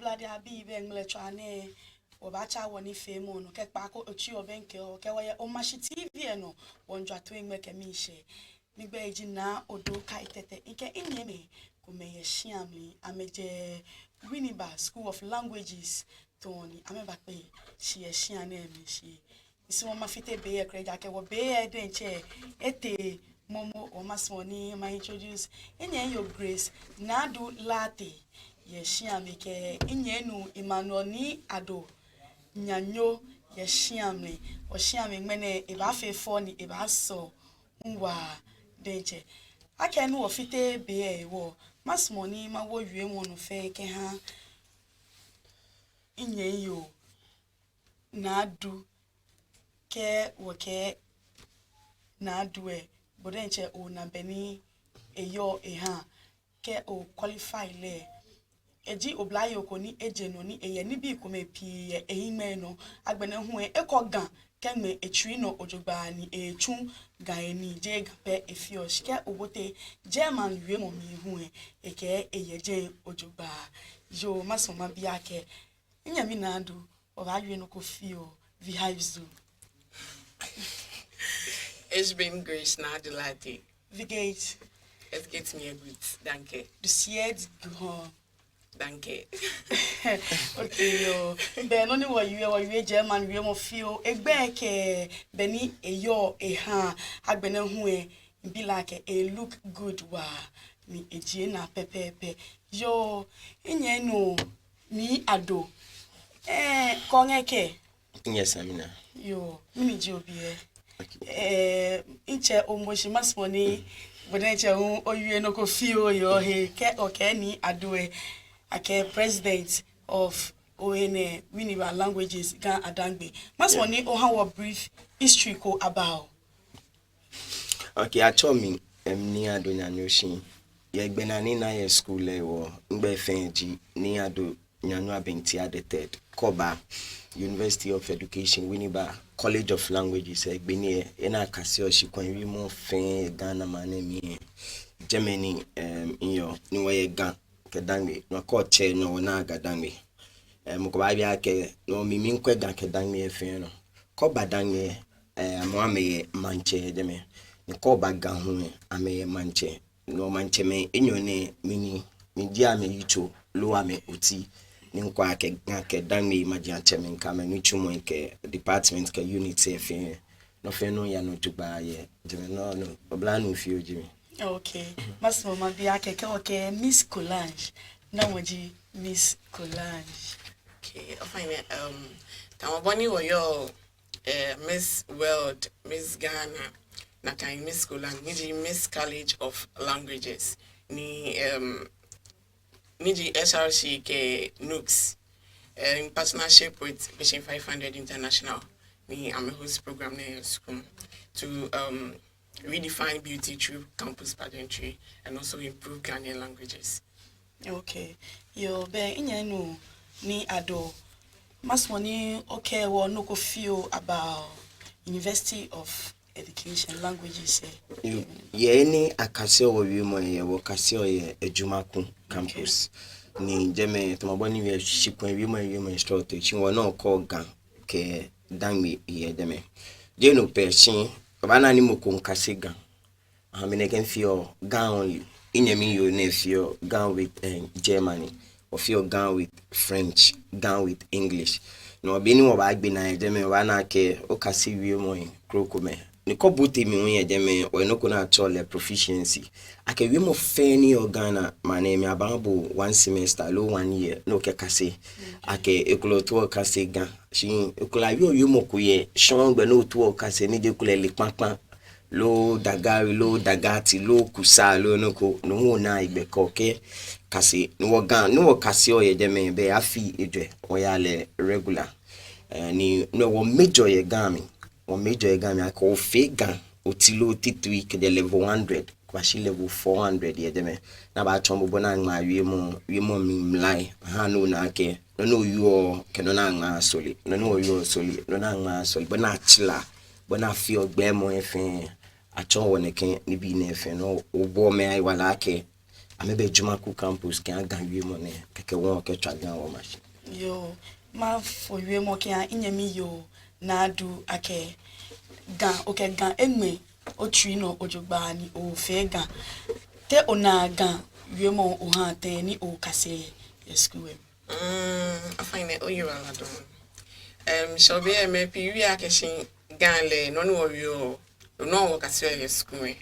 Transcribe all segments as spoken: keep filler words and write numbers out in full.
Obladi abii, be ŋmlɛtswaa nɛɛ, wɔbaatsa wɔnifeemɔ nɔ kɛkpa ko otsi obɛŋkɛ wɔ kɛ wɔyɛ Omashi T V lɛ nɔ, wɔŋjwa toi ŋmɛkɛ miishɛɛ. Migbɛi ji Naa Odo Kai Tɛtɛ, mikɛ minyɛmimɛi komɛi yɛ shia mli, amɛjɛ Winneba School of Languages tɔŋŋ ni amɛbakpe shi yɛ shia nɛɛ mli shi. Misumɔɔ mafite be lɛ kwraa ejaakɛ wɔbe lɛ diɛŋtsɛ etee momo, hewɔ masumɔ ni ma introduce minyɛmi yoo Grace Naadu Lartey yɛ shia mli kɛ minyɛmi nuu Emmanuel Nii Addo Nyanyo yɛ shia mli. Wɔ shia mli ŋmɛnɛ ebaafee fɛo ni ebaasɔ ŋwɛi diɛŋtsɛ. Akɛni wɔfite be lɛ hewɔ, masumɔ ni mawo wiemɔ nɔ fɛɛ kɛha minyɛmi yoo Naadu, kɛ wɔkɛɛ Naadu lɛ, bo diɛŋtsɛ ona bɔ ni eyɔɔ ehaa, kɛ o qualify lɛ. Eji oblayoo ko ni eje nɔ ni eyɛ nibii komɛi pii yɛ ehiŋmɛi nɔ. Agbɛnɛ hu lɛ, ekɔ Ga kɛŋmɛ etsui nɔ jogbaŋŋ ni etsuɔ Ga he nii, jeee Ga pɛ efeɔ. Shi kɛ obote German wiemɔ mli hu lɛ, ekɛɛ eyɛ jɛi jogbaŋŋ. Yoo, masumɔ mabi akɛ, minyɛmi Naadu, obaawie nɔ ko fioo, vi Hives do. Ich bin Grace Naadu Lartey. Wie geht's? Es geht mir gut, danke. Du siehst gut. Danke. Okay, yoo. Be nɔ ni wɔwie, wɔwie German wiemɔ fioo. Egbɛi kɛ bɔ ni eyɔɔ ehaa, agbɛnɛ hu lɛ, mibi lɛ akɛ e look good waa, ni ejie naa pɛpɛɛpɛ. Yoo, minyɛmi nuu Nii Addo. Eh, kɔŋ ŋkɛ. Yes, Amina. Yoo, mɛni ji obiɛ? Okay. Eh, mitsɛ Omoshi, masumɔ ni bo diɛŋtsɛ hu owie nɔ ko fioo yɛ ohe, kɛ okɛɛ Nii Addo lɛ, akɛ president of O N L, Winneba Languages Ga Adangme. Masumɔ ni oha wɔ brief history ko about. Okay, atsɛɔ mi, em, Nii Addo Nyanyo shi. Yɛ gbɛ naa ni mina yɛ school lɛ hewɔ, migbɛi fɛɛ ji Nii Addo Nyanyo Abenti the third. Kɛ oba University of Education, Winneba College of Languages, eh, gbɛ ni yɛ, he ni akaseɔ shikwɛɛ wiemɔ fɛɛ yɛ Ghana maŋ nɛɛ mli lɛ. Jɛmɛ ni, em, miyɔɔ, ni wɔyɛ Ga kɛ Dangme, no kɛ otsɛ no wɔnaa Ga Dangme. Eh, mɔ ko baabi akɛ, no mi miikwɛ Ga kɛ Dangme lɛ fɛɛ nɔ. Kɛ oba Dangme, eh, amɛ amɛyɛ maŋtsɛ jɛmɛ. Ni kɛ oba Ga hu lɛ, amɛyɛ maŋtsɛ. No maŋtsɛmɛi enyɔ nɛɛ, mi ni, mi ji amɛyitso, loo amɛ oti. Ni mikwɛ akɛ Ga kɛ Dangme maji atsɛmɛi kɛ amɛnitsumɔi kɛ department kɛ unit lɛ fɛɛ. Nɔ fɛɛ nɔ yaa nɔ jogbaŋŋ yɛ jɛmɛ, no, no, oblanuu fioo ji mi. Okay. Masumɔ mabi akɛ, kɛ okɛɛ Miss Coulanges, namɔ ji Miss Coulanges? Okay, ofainɛ, um, tamɔ bɔ ni wɔyɔɔ, eh, Miss World, Miss Ghana, nakai Miss Coulanges, ni ji Miss College of Languages, ni, um, ni ji S R C kɛ NUGS, eh, in partnership with Vision five hundred International, ni amɛ host program nɛɛ yɛ school to, um, redefine beauty through campus pageantry and also improve Ghanaian languages. Okay. Yoo, be minyɛmi nuu Nii Addo, masumɔ ni okɛɛ wɔ nɔ ko fioo about University of Education, Languages lɛ. Yoo, yɛ he ni akaseɔ wɔwiemɔ yɛ, wɔkaseɔ yɛ Ajumaku campus. Ni jɛmɛ, tamɔ bɔ ni wɔyɛ shikwɛɛ wiemɔ, wiemɔ instructor, shi wɔnɔ kɛ Ga kɛ Dangme yɛ jɛmɛ. Jeee no pɛ, shi obaana ni mɔ ko miikase Ga. Aha, mi nɛkɛ mifeɔ Ga only. Minyɛmi yoo nɛɛ feɔ Ga with, eh, Germany. Ofeɔ Ga with French, Ga with English. No be ni wɔbaagbe naa yɛ jɛmɛ, obaana akɛ okase wiemɔi krokomɛi. Ni kɛ obote mli hu yɛ jɛmɛ, wɔyɛ nɔ ko ni atsɛɔ lɛ proficiency. Akɛ wiemɔ fɛɛ ni yɔɔ Ghana maŋ nɛɛ mli, abaaha bo one semester loo one year ni okɛkase. Akɛ ekolɛ otaoɔ okase Ga. Shi ekolɛ awieɔ wiemɔ ko yɛ shɔŋŋ gbɛ ni otaoɔ okase ni ekolɛ ele kpakpa. Loo Dagari, loo Dagati, loo Kusa, loo nɔ ko, no hu onaa hegbɛ ko kɛkase. Ni wɔ Ga, ni wɔkaseɔ yɛ jɛmɛ bɛ afii ejwɛ, wɔyaa lɛ regular. Eh, ni, ni wɔ major yɛ Ga mli, wɔ major yɛ Ga mli, akɛ ofee Ga, oti loo oti three kɛjɛ level hundred kɛbashi level four hundred yɛ jɛmɛ. Ni abaatsɔɔ bo bɔ ni aŋmaa wiemɔ, wiemɔ mli mlai, aha ni ona akɛ nɔ ni owieɔ kɛ nɔ ni aŋmaa sɔle, nɔ ni owieɔ sɔle, nɔ ni aŋmaa sɔle, bɔ ni atsila, bɔ ni afeɔ gbɛɛmɔ lɛ fɛɛ, atsɔɔ wɔ nɛkɛ nibii nɛɛ fɛɛ, ni obɔ mɛi ayiwala akɛ amɛbɛ Jumaku campus kɛha Ga wiemɔ nɛɛ, kɛkɛ wɔkɛtswa Ga wɔma shi. Yoo, mafo wiemɔ kɛha minyɛmi yoo Naa Adu akɛ Ga, okɛ Ga eŋmɛ otsui nɔ jogbaŋŋ ni ofee Ga. Te ona Ga wiemɔ oha tɛŋŋ ni okase yɛ skul lɛ mli? Mm, ofainɛ, oyiwaladɔŋŋ. Em, shɔ be lɛ mɛi pii wie akɛ shi Ga lɛ, nɔ ni wɔwieɔ, no wɔkaseɔ yɛ skul lɛ mli.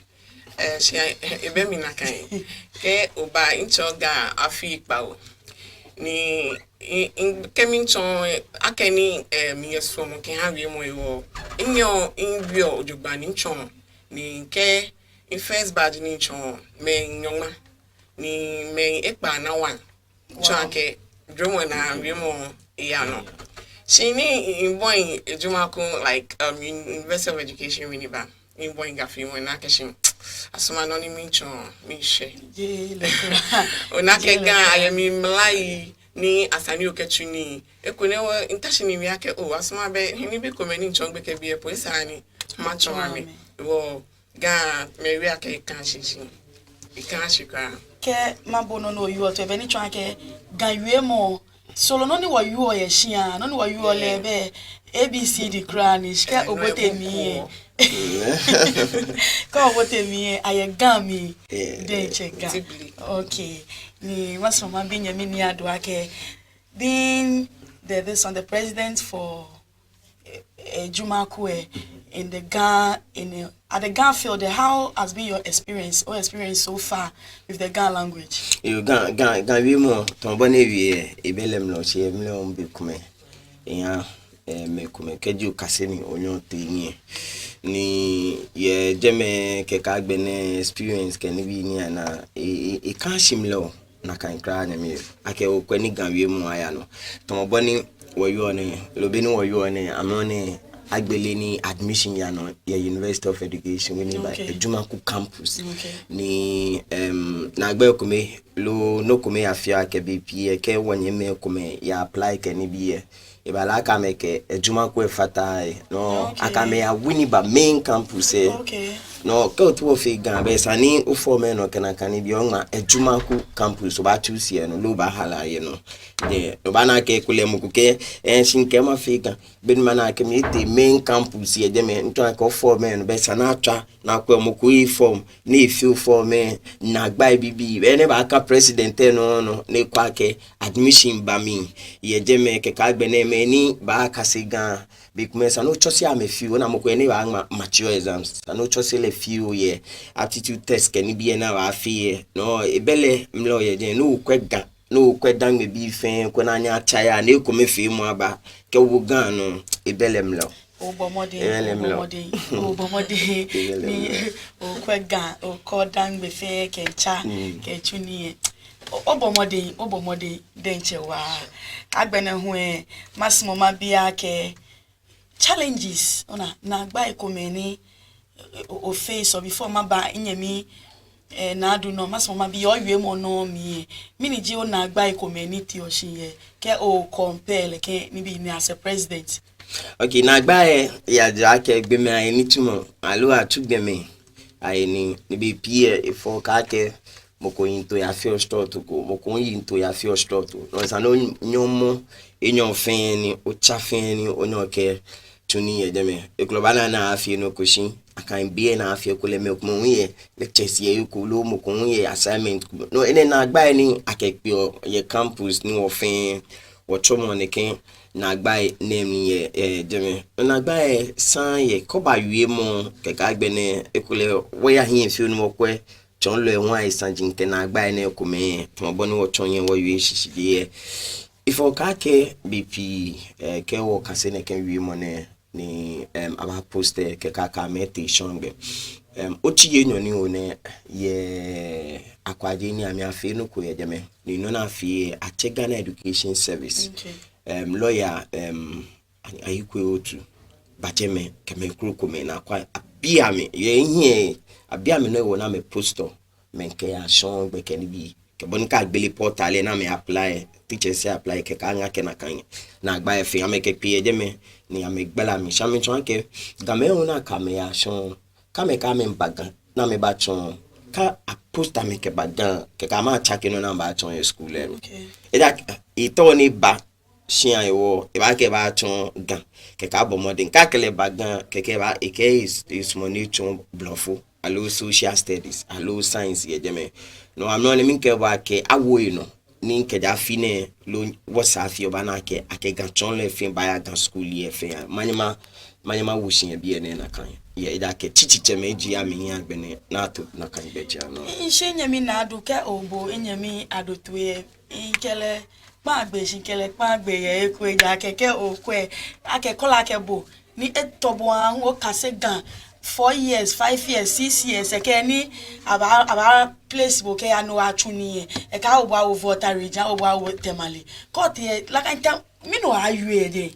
Eh, shi, eh, ebɛ mli nakai. Kɛ oba, mitsɔɔ Ga afii kpawo. Ni, mi, mi, kɛ mitsɔɔ, akɛni, eh, miyɛ suɔmɔ kɛha wiemɔ hewɔ, minyɛɔ miwieɔ jogbaŋŋ ni mitsɔɔ. Ni kɛ mi first batch ni mitsɔɔ, mɛi nyɔŋma. Ni mɛi ekpaa naa waŋ. Tsɔɔ akɛ jwɛŋmɔ naa wiemɔ eya nɔ. Shi ni mibɔi Jumaku, like, um, University of Education mli ni ba, mibɔi Ga filimɔ, mina akɛ shi asumɔɔ nɔ ni mitsɔɔ, miishɛ. Ona akɛ Ga ayɛ mli mlai ni esa ni okɛtsu nii. Ekolɛ wɔ, mita shi ni miwie akɛ, oo, asumɔɔ be, nibii komɛi ni mitsɔɔ gbekɛbii lɛ po, esa ni matsɔɔ amɛ. Wɔ Ga, mɛi wie akɛ eka shi shi. Eka shi kwraa. Kɛ mabo nɔ ni owieɔ toi, ebɛ ni tsɔɔ akɛ Ga wiemɔ, soro nɔ ni wɔwieɔ yɛ shia, nɔ ni wɔwieɔ lɛ bɛ A B C D kwraa ni, shi kɛ obote mli lɛ. Kɛ obote mli lɛ, ayɛ Ga mli. Diɛŋtsɛ Ga. Okay. Ni masumɔ mabi nyɛmi Nii Adu akɛ, being the, this one, the president for eh, eh, Jumaku, eh, in the Ga, in, eh, at the Ga field, eh, how has been your experience, or experience so far with the Ga language? Yoo, Ga, Ga, Ga wiemɔ, tamɔ bɔ ni ewie lɛ, ebɛ lɛ mli lɛ, shi emli lɛ mli be komɛi. Eha, eh, mɛi komɛi, kɛji okase ni onyɛɔ otee nii lɛ. Ni yɛ jɛmɛ kɛkɛ agbɛnɛ experience kɛ nibii ni ana, e, e, eka shi mli lɛ oo. Nakai kwraa nyɛmi yoo. Akɛ okwɛ ni Ga wiemɔ aya nɔ. Tamɔ bɔ ni wɔyɔɔ nɛɛ, loo be ni wɔyɔɔ nɛɛ, amrɔ nɛɛ agbele ni admission yaa nɔ yɛ University of Education, Winneba, Jumaku campus. Ni, em, naagba komɛi, loo nɔ komɛi yafeɔ akɛ bei pii lɛ, kɛ wɔnyɛmimɛi komɛi ya apply kɛ nibii lɛ, ebaa lɛ akɛ amɛkɛ Jumaku lɛ fataaa he. No, akɛ amɛya Winneba main campus lɛ. No, kɛ otaoɔ ofee Ga, bɛ esa ni o form lɛ nɔ kɛ nakai nibii lɛ oŋma Jumaku campus, obaa choose yɛ nɔ, loo obaahala yɛ nɔ. Then obaana akɛ ekolɛ mɔ ko kɛɛ, eh, shi mikɛɛ mafee Ga. Be ni mana akɛ mitee main campus yɛ jɛmɛ, mitsɔɔ akɛ o form lɛ nɔ, bɛ esa ni atswa ni akwɛ mɔ ko e form, ni e fill form lɛ, naagbai bibii, bɛ ni baaka president lɛ nɔ nɔ, ni ekwɛ akɛ admission ba mli yɛ jɛmɛ, kɛkɛ agbɛnɛ mɛi ni baakase Ga, bei komɛi esa ni otsɔse amɛ fioo, ona mɔ ko yɛ ni baaŋma mature exams, esa ni otsɔse lɛ fioo yɛ aptitude test kɛ nibii lɛ ni abaafee lɛ. No, ebɛ lɛ mli lɛ yɛ jɛmɛ, ni okwɛ Ga, ni okwɛ Dangme bii fɛɛ, kwɛ ni anyɛ atsa ya, ni ekomefeemɔ aba, kɛ owo Ga nɔ, ebɛ lɛ mli lɛ. Obɔ mɔdɛŋ, obɔ mɔdɛŋ, obɔ mɔdɛŋ. Ni okwɛ Ga, okɔ Dangme fɛɛ kɛtsa, kɛtsu nii lɛ. O, obɔ mɔdɛŋ, obɔ mɔdɛŋ diɛŋtsɛ waa. Agbɛnɛ hu lɛ, masumɔ mabi akɛ challenges, ona, naagbai komɛi ni o, o face before maba minyɛmi, eh, Naa Adu nɔ, masumɔ mabi yɛ owiemɔ nɔ mli lɛ, mɛni ji onaagbai komɛi ni teɔ shi yɛ, kɛ o compare lɛ kɛ nibii ni as a president? Okay, naagbai lɛ, eyaa jɛɔ akɛ gbɔmɛi ahe nitsumɔ, aloo atsu gbɔmɛi ahe nii, ni bei pii lɛ efɔɔ akɛ mɔ ko yiŋtoo yafeɔ srɔto ko, mɔ ko yiŋtoo yafeɔ srɔto. No esa ni onyɛmimɔ enyɔ fɛɛ ni, otsa fɛɛ ni onyɛ okɛtsu nii yɛ jɛmɛ. Ekolɛ obaana ni aafee nɔ ko shi, akɛ bei ni aafee, ekolɛ mɔ ko hu yɛ lectures yɛ he ko, loo mɔ ko hu yɛ assignment ko. No, enɛ naagbai ni akɛkpeɔ yɛ campus ni wɔ fɛɛ wɔtsɔmɔ nɛkɛ naagbai nɛɛ mli yɛ, eh, jɛmɛ. Naagbai lɛ saŋŋ yɛ kɔba wiemɔ, kɛkɛ agbɛnɛ ekolɛ wɔya hiɛ fioo ni wɔkwɛ tsɔɔlɔi hu asaji kɛ naagbai nɛɛ komɛi, tamɔ bɔ ni wɔtsɔ hiɛ wɔwie shishijee lɛ. Efɔɔ akɛ bei pii, eh, kɛ wɔkase nɛkɛ wiemɔ nɛɛ ni, em, abaa post lɛ, kɛkɛ akɛ amɛtee shɔŋŋ gbɛ. Em, otsii enyɔ ni ho nɛɛ yɛ Akwajee ni amɛyafee nɔ ko yɛ jɛmɛ. Ni nɔ ni afee lɛ, atsɛ Ghana Education Service. Em, lawyer, em, Ayi-, Ayikwei Otu ba jɛmɛ kɛ mɛi krokomɛi ni akwa abi amɛ. Yɛ ehiɛ, abi amɛ nɔ hewɔ ni amɛ post-ɔ mɛi kɛya shɔŋŋ gbɛ kɛ nibii. Kɛ bɔ ni kɛ agbele portal lɛ ni amɛ apply, teachers lɛ apply kɛkɛ aŋa kɛ nakai. Naagbai lɛ fɛɛ amɛkɛkpe yɛ jɛmɛ ni amɛgbala mli. Shi amɛtsɔɔ akɛ Gamɛi hu ni akɛ amɛ yaa shɔŋŋ, kɛ amɛkɛ amɛ miiba Ga ni amɛbatsɔɔ kɛ a post amɛ kɛba Ga, kɛkɛ amɛtsake nɔ ni amɛbaatsɔɔ yɛ school lɛ mli. Okay. Ejaakɛ etao ni eba shia hewɔ, ebaakɛɛ ebaatsɔɔ Ga, kɛkɛ abɔ mɔdɛŋ. Kɛ akɛ lɛ ba Ga, kɛkɛ eba, ekɛɛ es-, esumɔɔ ni etsɔɔ Blɔfo, aloo social studies, aloo science yɛ jɛmɛ. No amrɔ nɛɛ miikɛɛ bo akɛ awo enɔ, ni kɛjɛ afi nɛɛ loo wɔsɛɛ afi obaana akɛ, akɛ Ga tsɔɔlɔi fɛɛ baaya Ga school lɛ fɛɛ. Manyɛ ma, manyɛ mawo shi yɛ biɛ nɛɛ nakai. Yɛ, ejaakɛ tsitsitsɛmɛi ji amɛhiɛ agbɛnɛ ni ato nakai gbɛjianɔ. Nshi nyɛmi Naa Adu kɛ obo, nyɛmi Adu Toi, mikɛ lɛ kpãa gbee, shi mikɛ lɛ kpãa gbee yɛ he ko, ejaakɛ kɛ okwɛ, akɛ kɔla kɛ bo ni etɔ bo aahu okase Ga four years, five years, six years, ekɛ ni aba, aba place bo kɛya ni atsu nii lɛ, ekɛ obo awo Volta Region, obo awo Tamale. Kɛ otee lɛ, like, I tell, mɛni oyaawie lɛ?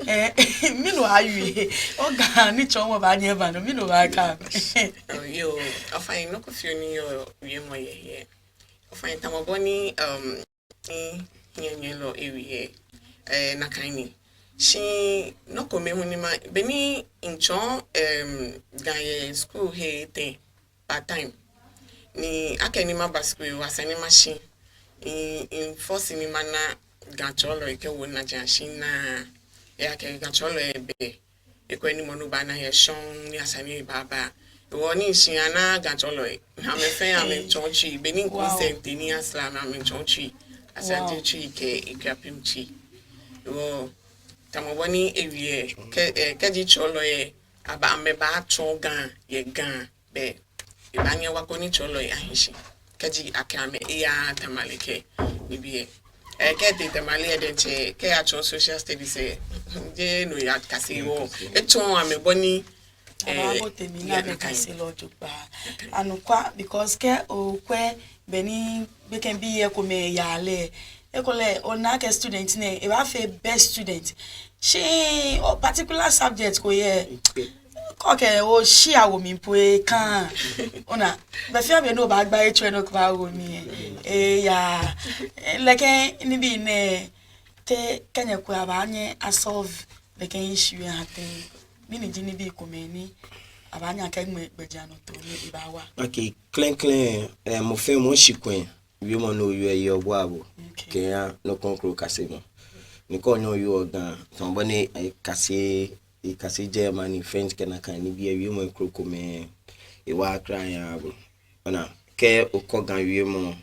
Eh, mɛni oyaawie? Oga ni tsɔɔmɔ baanyɛ eba nɔ, mɛni obaakɛɛ? Oh, yoo, ofainɛ, nɔ ko fioo ni yɔɔ wiemɔ lɛ he. Ofainɛ, tamɔ bɔ ni, um, ni hiɛnyiɛlɔ ewie lɛ, eh, nakai ni. Shi nɔ kome hu ni ma, beni mitsɔɔ, em, Ga yɛ school he etɛ part time. Ni akɛni maba school lɛ, esa ni mashi. Mi, mi force ni mana Ga tsɔɔlɔi kɛwo minajiaŋ shi mina akɛ Ga tsɔɔlɔi lɛ bɛ. Ekolɛ ni mɔ ni obaana lɛ shɔŋŋ ni esa ni eba ba. Hewɔ ni mishi mina Ga tsɔɔlɔi lɛ, amɛ fɛɛ amɛmiitsɔɔ Twi, beni mi consent ni asla amɛ, amɛmiitsɔɔ Twi. Asante Twi kɛ Akuapem Twi. Hewɔ tamɔ bɔ ni ewie lɛ, kɛ, eh, kɛji tsɔɔlɔi lɛ aba, amɛbaatsɔɔ Ga yɛ Ga, bɛ ebaanyɛ ewa ko ni tsɔɔlɔi lɛ ahi shi. Kɛji akɛ amɛ eya Tamale kɛ nibii lɛ. Eh, kɛ etee Tamale lɛ diɛŋtsɛ, kɛ eyatsɔɔ social studies lɛ, jeee no eyakase hewɔ. Etsɔɔ amɛ bɔ ni, eh, abote mli ni amɛkase lɛ jogbaŋŋ. Anɔkwa, because kɛ okwɛ bɔ ni gbekɛbii lɛ komɛi yaa lɛ, ekolɛ ona akɛ student nɛɛ, ebaafee best student. Shi o particular subject ko yɛ, kɛ okɛ oshia wo mli po lɛ kaa. Ona, be fɛɛ be ni obaagba etsɔɔ nɔ ko baawo mli lɛ. Eya, lɛ kɛ nibii nɛɛ, te kɛ nyɛkwɛ abaanyɛ a solve lɛ kɛ issue lɛ aha tɛŋŋ? Mɛni ji nibii komɛi ni abaanyɛ akɛŋmɛ gbɛjianɔtoo ni ebaawa? Okay, klɛŋklɛŋ, eh, mɔ fɛɛ mɔ shikwɛɛ wiemɔ ni owieɔ lɛ yɛ obua bo. Okay. Kɛya nɔ kroko kasemɔ. Ni kɛ onyɛ owieɔ Ga, tamɔ bɔ ni ekase, ekase German, French kɛ nakai nibii lɛ, wiemɔi krokomɛi ewaaa kwraa ehaaa bo. Ona, kɛ okɔ Ga wiemɔ,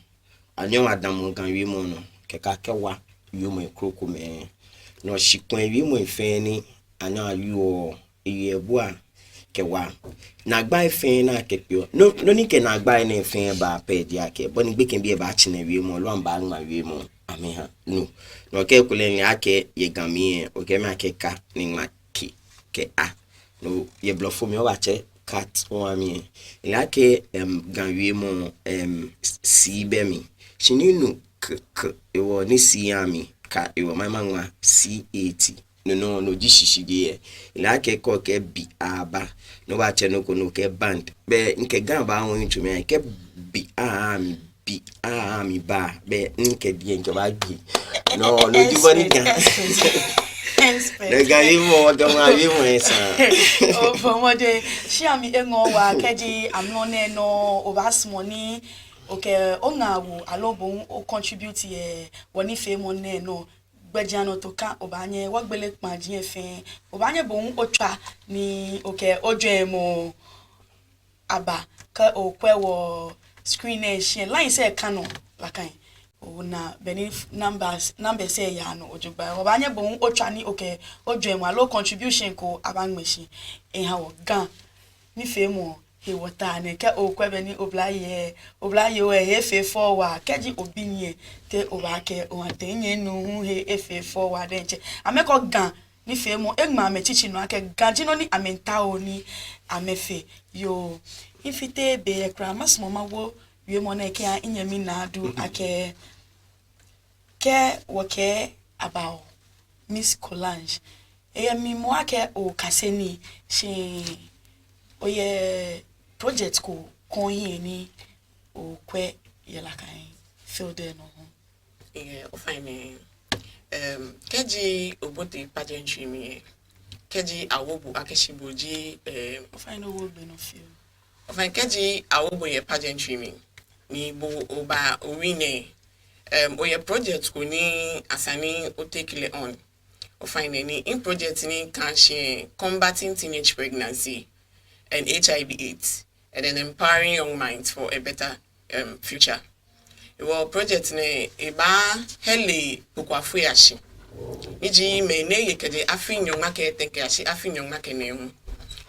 anyɛɔ adamɔ Ga wiemɔ nɔ, kɛkɛ akɛwa wiemɔi krokomɛi. No shikwɛɛ wiemɔi fɛɛ ni anyɛɔ awieɔ, eyɛ bua kɛwa. Naagbai fɛɛ ni akɛkpeɔ. Nɔ, nɔ ni kɛ naagbai nɛɛ fɛɛ baa pɛ ji akɛ, bɔ ni gbekɛbii lɛ baatsirɛ wiemɔ, loo amɛbaaŋma wiemɔ amɛha. No. No kɛ ekolɛ ni akɛ yɛ Ga mli lɛ, okɛɛ mi akɛ ka ni ŋma ke kɛ a. No yɛ Blɔfo mli obaatsɛ cat, oha mi lɛ. Ele akɛ, em, Ga wiemɔ, em, s-, C bɛ mli. Shi ni onu k, k, hewɔ ni C ha mi, ka, hewɔ manyɛ maŋma C A T. No, no, no ji shishijee lɛ. Ele akɛ kɛ okɛɛ bi aba, no obaatsɛ nɔ ko ni okɛɛ band. Bɛ mikɛ Ga baawo instrument, kɛ bi aha mi, bi aha mi ba, bɛ mikɛ diɛŋtsɛ baagbe. No, no ji bɔ ni Ga. Expert. Expert. Nɔ Ga wiemɔ, Ga wiemɔ lɛ sa. Obɔ mɔdɛŋ, shia mli eŋɔɔ waa kɛji amrɔ nɛɛ nɔŋŋ obaasumɔ ni okɛ oŋaawoo aloo bo hu o contribute yɛ wɔnifeemɔ nɛɛ nɔ. Gbɛjianɔtoo ka obaanyɛ, wɔgbele kpãa ji efɛɛ, obaanyɛ bo hu otswa ni okɛ ojwɛŋmɔ aba, kɛ okwɛ wɔ screen lɛ shishi lɛ, lines lɛ ka nɔ nakai. Ona bɔ ni numbers, numbers lɛ yaa nɔ jogbaŋŋ. Obaanyɛ bo hu otswa ni okɛ ojwɛŋmɔ aloo contribution ko abaŋmɛ shi eha wɔ Ga nifeemɔ hewɔ ta nɛɛ. Kɛ okwɛ bɔ ni oblayei, oblayei lɛ he efee fɛo waa, kɛji obi ni lɛ, te obaakɛɛ oha tɛŋŋ? Nyɛmi nuu hu he efee fɛo waa diɛŋtsɛ. Amɛkɔ Ga nifeemɔ, eŋma amɛ tsitsi nɔ akɛ Ga ji nɔ ni amɛmiitao ni amɛfee. Yoo, mifite be lɛ kwraa, masumɔ mawo wiemɔ nɛɛ kɛha minyɛmi Naa Adu akɛ, kɛ wɔkɛɛ about Miss Kolange, eyɛ mimli moŋ akɛ okase nii, shi oyɛ project ko kɔŋ hiɛ ni okwɛ yɛ nakai field lɛ nɔ hu. Yeah, ofainɛ. Em, kɛji obote pageantry mli lɛ, kɛji awo bo akɛ shi bo ji, em, ofainɛ owo gbɛ nɔ fioo. Ofainɛ, kɛji awo bo yɛ pageantry mli, ni bo oba owin lɛ, um, oyɛ project ko ni esa ni o take lɛ on. Ofainɛ, ni project ni kã shi, combating teenage pregnancy and H I V AIDS, and then empowering young minds for a better, um, future. Hewɔ project nɛɛ, ebaahere kpokoafoi ashi, ni ji mɛi ni eye kɛjɛ afii nyɔŋma kɛ etɛ kɛyashi afii nyɔŋma kɛ nɛɛhu.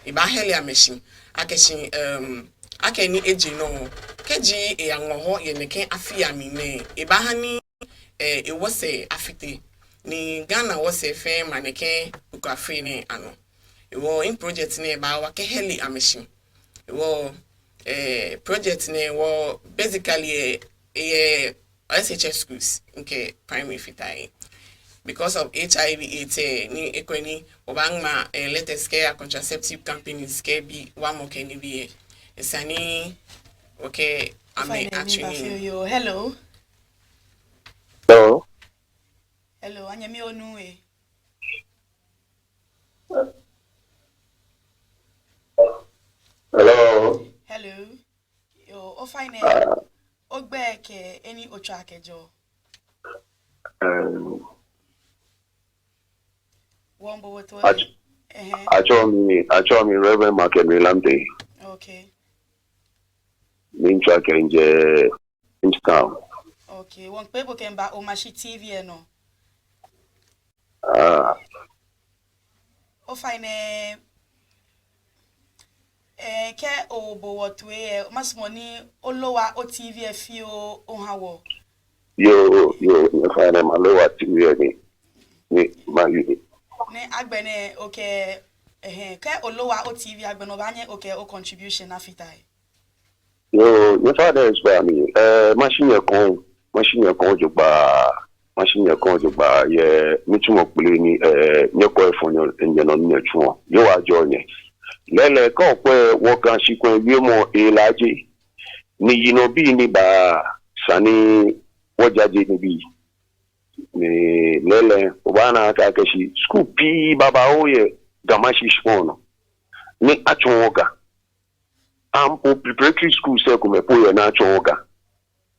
Ebaahere amɛshi akɛ shi, um, akɛni eje nɔ, kɛji eyaŋɔ hɔ yɛ nɛkɛ afii amli nɛɛ, ebaaha ni, eh, ewɔsɛɛ afite, ni Ghana wɔsɛɛ fɛɛ ama nɛkɛ kpokoafoi nɛɛ anɔ. Hewɔ mi project nɛɛ baawa kɛhere amɛshi. Hewɔ, eh, project nɛɛ, wɔ basically, eh, eh, S H S schools kɛ primary fita he. Because of H I V AIDS, eh, ni ekolɛ ni wɔbaaŋma, eh, letters kɛya contraceptive companies kɛ bii wamɔ kɛ nibii lɛ, esa ni wɔkɛ amɛ Ofainɛ, mi atsu ba nii. Feel you. Hello. Hello. Hello, anyɛmi, onu he? Hello. Hello. Yoo, ofainɛ, ah, ogbɛi kɛ he ni otswaa kɛjɛɔ. Um, Wɔmiibo bo toi. Ats-, Ɛhɛɛ. Atsɛɔ mi, atsɛɔ mi Reverend Makemi Lamptey. Okay. Miitswa kɛjɛ Jamestown. Okay, wɔmiikpee bo kɛmiiba Omashi T V lɛ nɔ. Ah. Ofainɛ, eh, kɛ obo wɔ toi lɛ, masumɔ ni olower o T V lɛ fioo oha wɔ. Yoo, yoo, ofainɛ, malower T V lɛ ni, ni mayi. Ni agbɛnɛ okɛ, ɛhɛɛ, kɛ olower o T V agbɛnɛ obaanyɛ okɛ o contribution afata he. Yoo, nyɛfainɛ, espa mi. Eh, mashi nyɛ kɔŋ, mashi nyɛ kɔŋ jogbaŋŋ, mashi nyɛ kɔŋ jogbaŋŋ, yɛ nitsumɔ kpele ni, eh, nyɛkɔ efɔŋ nyɛ, nyɛ nɔ ni nyɛtsuɔ. Yehowa ajɔɔ nyɛ. Lɛɛlɛŋ, kɛ okwɛ wɔ Ga shikwɛɛ wiemɔ, elaaje. Ni yinɔbii ni baa, esa ni wɔjaje nibii. Ni lɛɛlɛŋ, obaana akɛ akɛshi school pii babaoo yɛ Ga Mashi shikpɔŋ nɔ ni atsɔɔɔ Ga. Ampo preparatory schools lɛ komɛi po yɛ ni atsɔɔɔ Ga.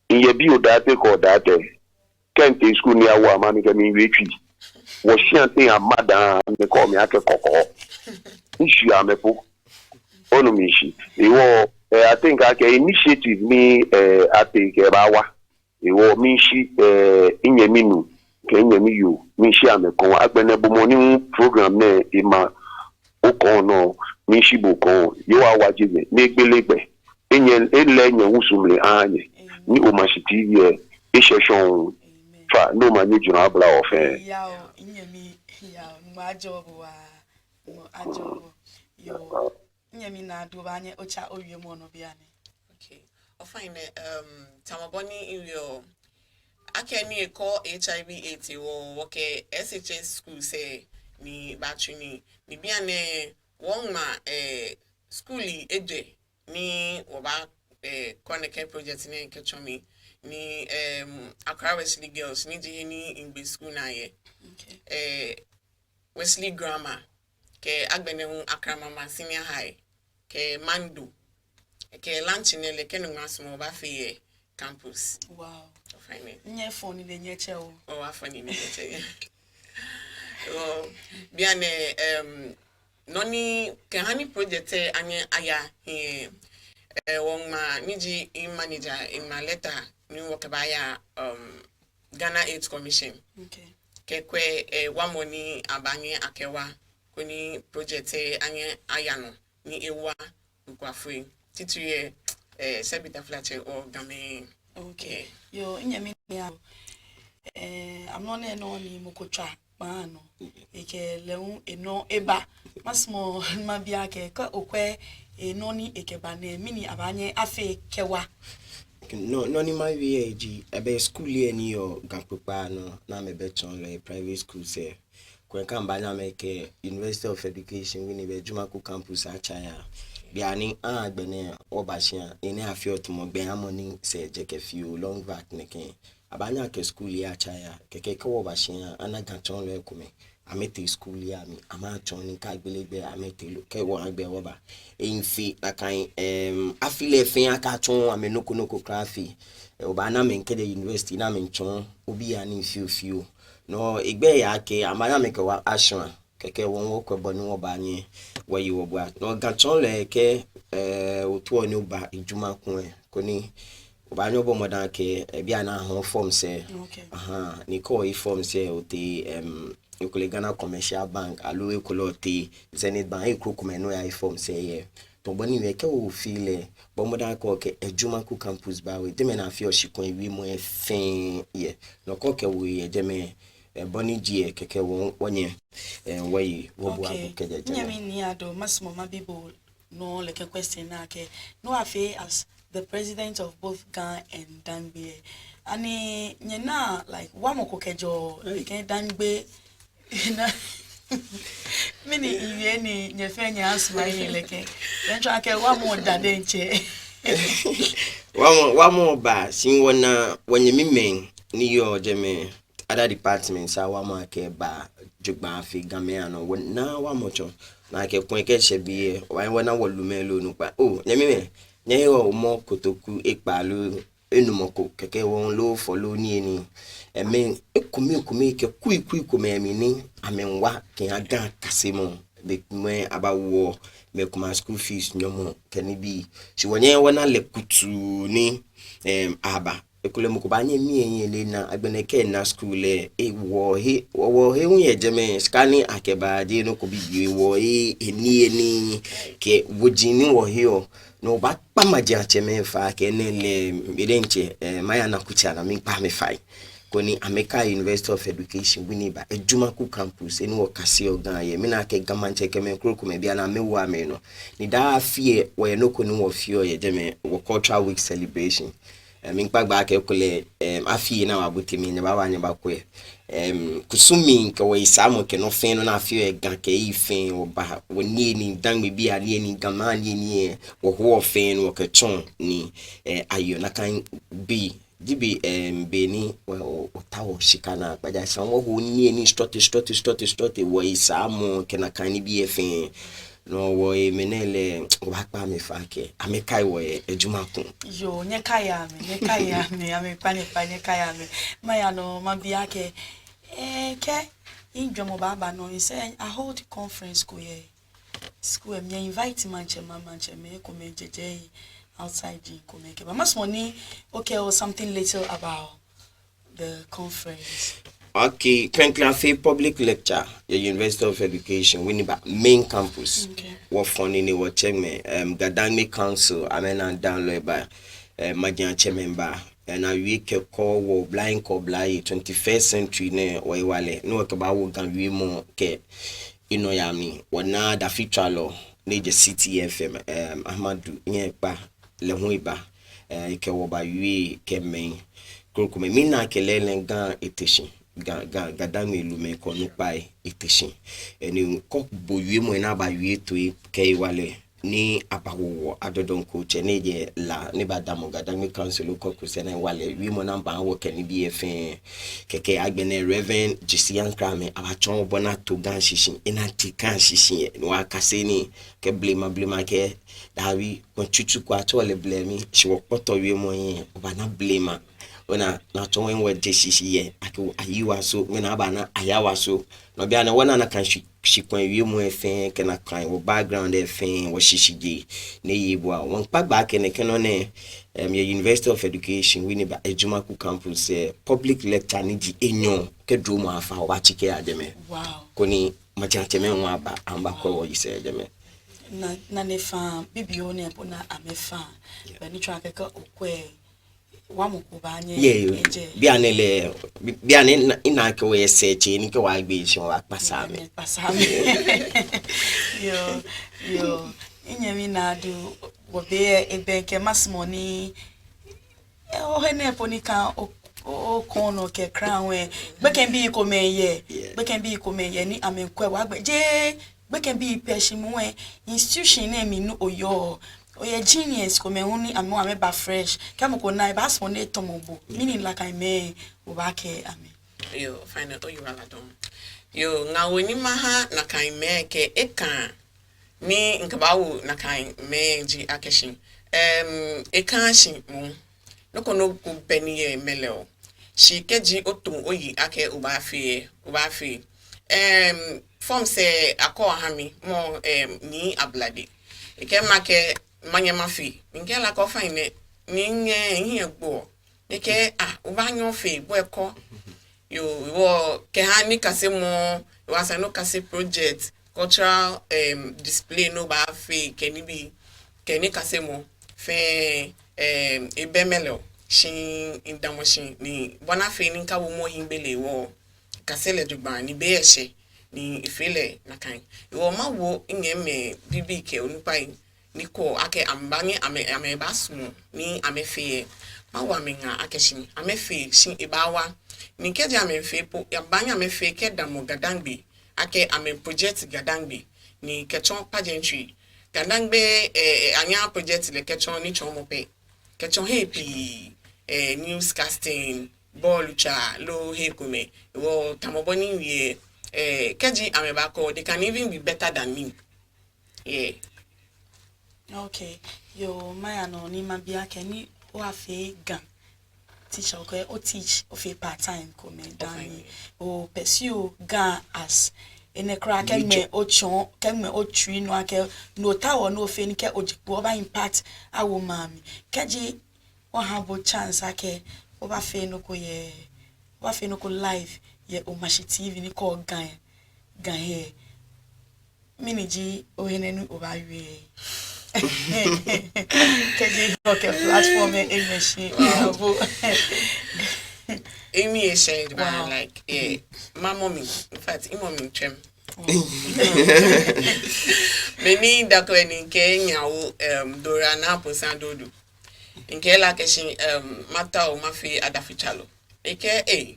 Miyɛ bi Odartey kɛ Odartey. Kɛ mitee school ni awo amɛ, mikɛ miiwie Twi. Wɔshĩa teŋ amadaa, mikɛɔ amɛ akɛ kɔkɔɔ. Mishwie amɛ po. Onu mishi. Hewɔ, eh, I think akɛ initiative ni, eh, atake lɛ baawa. Hewɔ miishi, eh, minyɛmi nuu kɛ minyɛmi yoo, miishi amɛ kɔŋ. Agbɛnɛ bo mɔ ni hu program nɛɛ ema okɔŋ nɔ, miishi bo kɔŋ. Yehowa awaje nyɛ, ni egbele gbɛ. Enyɛ, elɛ nyɛwusumlɛ aha nyɛ. Ni Omashi T V lɛ, eshɛ shɔŋŋ. Fa, ni omanye jurɔ abla wɔ fɛɛ. Yao, minyɛmi, yao, Nyɔŋmɔ ajɔɔ bo waa, Nyɔŋmɔ ajɔɔ bo. Yoo. Minyɛmi Naa Adu, obaanyɛ otsa owiemɔ nɔ bianɛ. Okay. Ofainɛ, um, tamɔ bɔ ni miwieɔ, akɛni ekɔ H I V AIDS hewɔ, wɔkɛ S H S schools lɛ ni baatsu nii. Ni bianɛ wɔŋma, eh, school ejwɛ ni wɔbaa, eh, kɔ nɛkɛ project nɛɛ kɛtsɔɔ mli. Ni, um, Accra Wesley Girls, ni ji he ni migbe school naa yɛ. Okay. Eh, Wesley Grammar, kɛ agbɛnɛ hu Accra Mama Senior High, kɛ Mando, kɛ Lanchi nɛɛ lɛ, kɛ Nyɔŋmɔ sumɔ, wɔbaafee yɛ campus. Wow. Ofainɛ. Nyɛfɔɔ nine nyɛtsɛ o. Oo, wɔfɔɔ nine nyɛtsɛ. Oo, bianɛ, um, nɔ ni kɛha ni project lɛ anyɛ aya hiɛ, eh, wɔŋma ni ji manager, eŋma letter ni wɔkɛbaaya, um, Ghana AIDS Commission. Okay. Kɛkwɛ, eh, wamɔ ni abaanyɛ akɛwa, koni project lɛ anyɛ aya nɔ, ni ewa kpokoafoi. Titri lɛ, eh, sɛbi taflatsɛ oo Gamɛi. Okay. Eh. Yoo, minyɛmi Naa Adu. Eh, amrɔ nɛɛ nɔ ni mɔ ko tswa kpaa nɔ. Ekɛ lɛ hu enɔ eba. Masumɔ ni mabi akɛ, kɛ okwɛ enɔ ni ekɛba nɛɛ, mɛni abaanyɛ afee kɛwa? Nɔ, nɔ ni mawie ji, ebɛ school lɛ ni yɔɔ Ga kpokpaa nɔ, ni amɛbɛ tsɔɔlɔi, private schools lɛ. Kwɛ, kɛ amɛba ni amɛkɛ University of Education, wi ni bɛ Jumaku campus atsa ya. Bianɛ agbɛnɛ wɔba shĩa, enɛ afeɔ tamɔ gbɛ amɔ ni sɛɛ jɛkɛ fioo, long vac nɛkɛ. Abaanyɛ akɛ school lɛ atsa ya, kɛkɛ kɛ wɔba shĩa, ana Ga tsɔɔlɔi komɛi. amɛtee school lɛ amli, amɛtsɔɔ ni kɛ agbele gbɛ amɛtee loo, kɛ wɔha gbɛ wɔba. Ehi fe nakai, em, afi lɛ fɛɛ akatsɔɔ amɛ nɔ ko nɔ ko kwraa fe. Eh, obaana amɛ kɛjɛ university ni amɛtsɔɔ obii anii fioo fioo. No egbɛi yaa kɛ, amɛna amɛkɛ wɔ ashwa. Kɛkɛ wɔ hu wɔkwɛ bɔ ni wɔbaanyɛ wɔye wɔbua. No Ga tsɔɔlɔ lɛ kɛ, eh, otaoɔ ni oba ejuma ko lɛ, koni obaanyɛ obɔ mɔdɛŋ akɛ, eh, bianɛ ahɔɔ forms lɛ. Okay. Aha, ni kɛ oye forms lɛ, otee, em, ekolɛ Ghana Commercial Bank, aloo ekolɛ otee Zenith Bank, hei krokomɛi ni oyaye forms lɛ yɛ. Tamɔ bɔ ni miyɛ kɛ ofee lɛ, bɔ mɔdɛŋ akɛ okɛ Ajumako Campus baawo, jɛmɛ ni afeɔ shikpɔŋ wiemɔ lɛ fɛɛ yɛ. No kɛ okɛ wo yɛ jɛmɛ, eh, bɔ ni ji lɛ kɛkɛ wɔ, wɔnyɛ, eh, wɔye wɔbua bo kɛjɛ jɛmɛ. Okay. Nyɛmi Nii Addo, masumɔ mabi bo nɔ lɛ kɛ question nɛɛ akɛ, no afee as the president of both Ga and Dangme lɛ, ani nyɛna, like, wamɔ ko kɛjɛɔ, hey, kɛ Dangme na, mɛni miwie ni nyɛ fɛɛ nyɛ asumɔ yɛ lɛ kɛ, then try akɛ wamɔ da diɛŋtsɛ. Wamɔ, wamɔ ba, shi wɔna, wɔnyɛmimɛi ni yɔɔ jɛmɛ, other departments awamɔ akɛba jogbaŋŋ fe Gamɛi anɔ. Wɔna wamɔ tsɔ. Nakai kulɛ kɛ eshɛ biɛ, wɔ, wɔna wɔlumɛi lɛ onukpa. Oh, nyɛmimɛi, nyɛyɔɔ mɔ kotoku ekpaa loo enumɔ ko, kɛkɛ wɔ loo fɔ loo niyenii. Amɛ, ekomɛi, ekomɛi kɛ kui, kui komɛi mli ni amɛwa kɛha Ga kasemɔ. Be mli abawo mɛi komɛi school fees nyɔmɔ kɛ nibii. Shi wɔnyɛ wɔna lɛ kutuu ni, em, aba. Ekolɛ mɔ ko baanyɛ emia ehiɛ ni ena, agbɛnɛ kɛ ena school lɛ, eh, wɔhe, wɔ, wɔhe hu yɛ jɛmɛ, shika ni akɛbaa jeee nɔ ko bibioo, wɔhe, eniyenii, kɛ woji ni wɔheɔ. No obaakpa majiatsɛmɛi fai akɛ enɛ lɛ, mi diɛŋtsɛ, eh, Mayor Nakuchia na miikpa amɛ fai. Koni amɛkai University of Education, Winneba, Ajumako Campus, he ni wɔkaseɔ Ga yɛ. Mina akɛ Ga Maŋtsɛ kɛ mɛi krokomɛi bianɛ amɛwo amɛnɔ. Ni daa afi lɛ, wɔyɛ nɔ ko ni wɔfeɔ yɛ jɛmɛ, wɔ Cultural Week celebration. Eh, miikpa gbɛ akɛ ekolɛ, em, afi lɛ ni wɔbote mli, nyɛbaawa nyɛbakwɛ. Em, kusumii kɛ wɔyisaamɔ kɛ nɔ fɛɛ nɔ ni afeɔ yɛ Ga kɛ hei fɛɛ, wɔba, wɔniyenii, Dangmebii aniyenii, Gamɛi aniyenii lɛ, wɔhoɔ fɛɛ ni wɔkɛtsɔɔ ni, eh, ayeɔ nakai be, ji be, em, be ni wɔ, wɔ, wɔtaoɔ shika naakpa. Ejaakɛ esa wɔho niyenii srɔtoi, srɔtoi, srɔtoi, srɔtoi, wɔyisaamɔ kɛ nakai nibii lɛ fɛɛ. No hewɔ lɛ mɛi nɛɛ lɛ, wɔbaakpa amɛ fai akɛ amɛkai wɔ yɛ Ajumako. Yoo, nyɛkaia amɛ, nyɛkaia amɛ, amɛkpa nyɛ fai, nyɛkaia amɛ. Maya nɔ, mabi akɛ, eh, kɛ mijwɛŋmɔ baaba nɔ, misɛɛ a hold conference ko yɛ school lɛ mli, mi-invite maŋtsɛmɛi, maŋtsɛmɛi komɛi jɛjɛ he, outside ji komɛi kɛba. Masumɔ ni okɛɛ wɔ something little about the conference. Okay, klɛŋklɛŋ afee public lecture yɛ University of Education, Winneba main campus. Okay. Wɔfɔ̃ nine ni wɔtsɛ mɛi, em, Ga Dangme Council, amɛnaa dɔŋŋ lɛ ba, em, majiatsɛmɛi ba, em, ni awie kɛkɔ wɔ oblahii kɛ oblayei, twenty-first century nɛɛ wɔhewalɛ, ni wɔkɛbaawo Ga wiemɔ kɛ enɔyaa mli. Wɔna dafitswalɔ ni ji City F M, em, Ahmadu Nyɛkpa, lɛ hu eba, eh, ekɛ wɔ bawie kɛ mɛi krokomɛi. Mina akɛ lɛɛlɛŋ Ga ete shi, Ga, Ga, Ga Dangme lumɛi kɛ onukpai ete shi. Eh, ni kɔkɔ bo wiemɔ ni abawie toi kɛ hewalɛ ni abawo wɔ adɔdɔŋ ko tsɛ ni ji La ni badamɔ Ga Dangme Council lɛ kɔkɔ sɛɛ ni hewalɛ wiemɔ ni abaawo kɛ nibii lɛ fɛɛ. Kɛkɛ agbɛnɛ Reverend Jesse Ankrah mɛi abatsɔɔ bɔ ni ato Ga shishi, ena ti Ga shishi lɛ, ni wɔkase nii kɛ blema blema kɛ daabi, kɔn tsutsu ko atsɛɔ lɛ blema, shi wɔkpɔtɔ wiemɔ lɛ, wɔbaana blema. Ona, ni atsɔɔ wɔ wɔje shishi lɛ, akɛ ayi wɔ so, mɛi ni abaana aya wɔ so. No bianɛ wɔna nakai shi, shikpɔŋ wiemɔ lɛ fɛɛ, kɛ nakai wɔ background lɛ fɛɛ, wɔshishijee ni eye ebua. Wɔmiikpa gbɛ akɛ nɛkɛ nɔ nɛɛ, em, yɛ University of Education, Winneba, Ajumako Campus, eh, public lecture ni ji enyɔ, kɛ dromɔ afa, wɔbaatsike yɛ jɛmɛ. Wow. Koni majiatsɛmɛi hu aba, amɛbakwɛ wɔ yisɛɛ yɛ jɛmɛ. Naa, naanɔ faa, bibioo nɛɛ po naa amɛ faa. Yeah. Bɛ ni tsɔɔ akɛ kɛ okwɛ, wamɔ ko baanyɛ, yeah, yeah, ejɛ. Bianɛ lɛ, bi-, bianɛ na, ina akɛ wɔyɛ sɛɛ tsɛ ni kɛ wɔgbe shi wɔkpasa amɛ. Kpasa amɛ. Yoo, yoo. Minyɛmi Naa Addo, wɔbe lɛ ebɛŋkɛ, masumɔ ni, eh, ohe nɛɛ po ni ka o, o, okɔnɔ kɛ crown lɛ. Gbekɛbii komɛi yɛ, yeah, gbekɛbii komɛi yɛ ni amɛkwɛɔ wɔ gbɛ. Jeee gbekɛbii pɛ, shi moŋ lɛ institution nɛɛ mli ni oyɔɔ. Oyɛ juniors komɛi hu ni amɛ hu amɛba fresh. Kɛ mɔ ko na, ebaasumɔ ni etɔmɔ bo. Mɛni nakai mɛi obaakɛɛ amɛ? Yoo, fine, oyiwaladɔŋŋ. Yoo, ŋaawoo ni maha nakai mɛi kɛ ekaa ni mikɛbaawo nakai mɛi ji akɛ shi, em, ekaa shi moŋ. Nɔ ko nɔ ko bɛ ni yɛ mɛlɛo. Shi kɛji oto oyi akɛ obaafee, obaafee. Em, form sɛɛ akɔ aha mi, mɔ, em, Nii Ablade. Ekɛɛ mi akɛ manyɛ mafee. Mikɛɛ lɛ akɛ ofainɛ, ni nyɛ, nyɛ gbɔ. Ekɛɛ, ah, obaanyɛ ofee, bo eko. Yoo, wɔ kɛha nikasemɔ, wɔ esa ni okase project, cultural, em, display ni obaafee, kɛ nibii, kɛ nikasemɔ fɛɛ, em, ebɛ mɛlɛo. Shi midamɔ shi ni bɔ ni afee ni mikawo mɔ hiɛ gbele wɔ kase lɛ jogbaŋŋ ni be eshɛ ni efee lɛ nakai. Wɔ mawo minyɛmimɛi bibii kɛ onukpai ni kɛɔ akɛ amɛbaanyɛ amɛ, amɛbaasumɔ ni amɛfee. Mawo amɛ ŋaa akɛ shi amɛfee shi ebaawa. Ni kɛji amɛfee po, amɛbaanyɛ amɛfee kɛdamɔ Ga-Dangme, akɛ amɛ project Ga-Dangme ni kɛtsɔ pageantry. Ga-Dangme, eh, eh, anyɛɛɛ project lɛ kɛtsɔ nitsɔɔmɔ pɛ. Kɛtsɔ hei pii, eh, newscasting, bɔɔlutswaa, loo hei komɛi. Wɔ tamɔ bɔ ni miwie, eh, kɛji amɛbaakɔ, they can even be better than me. Yeah. Okay. Yoo, maya nɔ ni mabi akɛ ni obaafee Ga teacher, okɛɛ o teach, ofee part time komɛi dani o pursue Ga as enɛ kwraa kɛ ŋmɛnɛ otsɔɔ, kɛ ŋmɛnɛ otsui nɔ akɛ no otaoɔ ni ofee ni kɛ oje kpo obaa impact awo maŋ mli. Kɛji wɔha bo chance akɛ obaafee nɔ ko yɛ, obaafee nɔ ko live yɛ Omashi T V ni kɔɔ Ga, Ga he. Mɛni ji ohiɛ nɛɛ ni obaawie? Kɛji okɛ platform lɛ ema shi, abo. Emi eshɛ, wow, like, yeah, mamɔ mi. In fact, mimɔ mi tswɛm. Wow. Mɛni da ko ni mikɛɛ miyawo, um, Dora Naa Ponsan Dodo. Mikɛɛ lɛ akɛ shi, um, matao mafee adafitswalɔ. Ekɛɛ, eh,